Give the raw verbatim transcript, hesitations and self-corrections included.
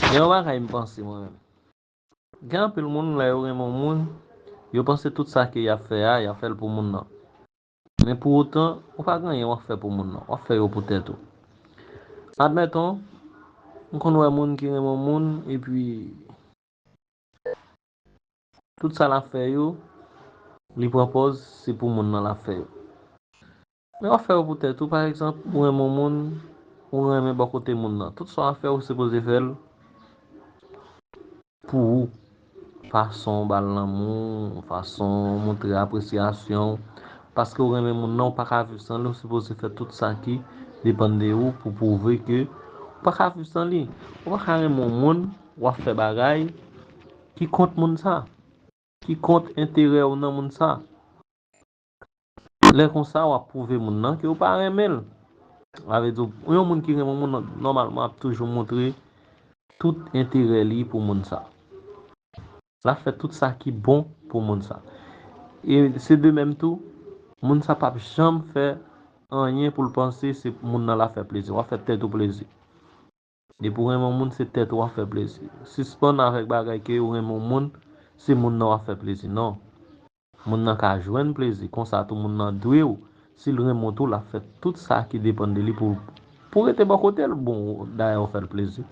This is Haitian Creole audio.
Gen yon bagay m panse mwen menm. Gen anpil moun, lè yo renmen yon moun, yo panse tout sa ke y ap fè a, y ap fè l pou moun nan. Men pou otan, ou pa gen anyen w ap fè pou moun nan. W ap fè yo pou tèt ou. Admeton, m konn wè moun ki renmen yon moun, epi tout sa l ap fè yo, li pran pòz, se pou moun nan l ap fè yo. Men w ap fè yo pou tèt ou, pa egzanp, ou renmen yon moun, ou renmen bò kote moun nan. Tout sa w ap fè, ou sipoze fè l pou ou. Fason w ba l lanmou, fason w montre apresyasyon w. Paske w renmen moun nan, ou pa ka viv san li, ou sipoze fè tout sa ki depann de ou pou pwouve ke ou pa ka viv san li. Ou pa ka renmen yon moun, w ap fè bagay ki kont moun sa, ki kont enterè w nan moun sa. Lè konsa, w ap pwouve moun nan ke w pa renmen l. Sa vle di, yon moun ki renmen yon moun, nòmalman, ap toujou montre tout enterè li pou moun sa. L ap fè tout sa ki bon pou moun sa. E se de menm tou, moun sa p ap janm fè anyen pou l panse se moun nan l ap fè plezi. W ap fè tèt ou plezi. Depi w renmen yon moun, se tèt ou w ap fè plezi. Sispann avèk bagay ke ou renmen yon moun, se moun nan w ap fè plezi. Non. Moun nan ka jwenn plezi. Konsa tou moun nan dwe w. Si l renmen w tou, l ap fè tout sa ki depann de li pou, pou rete bò kote l. Bon, dayè w fè l plezi.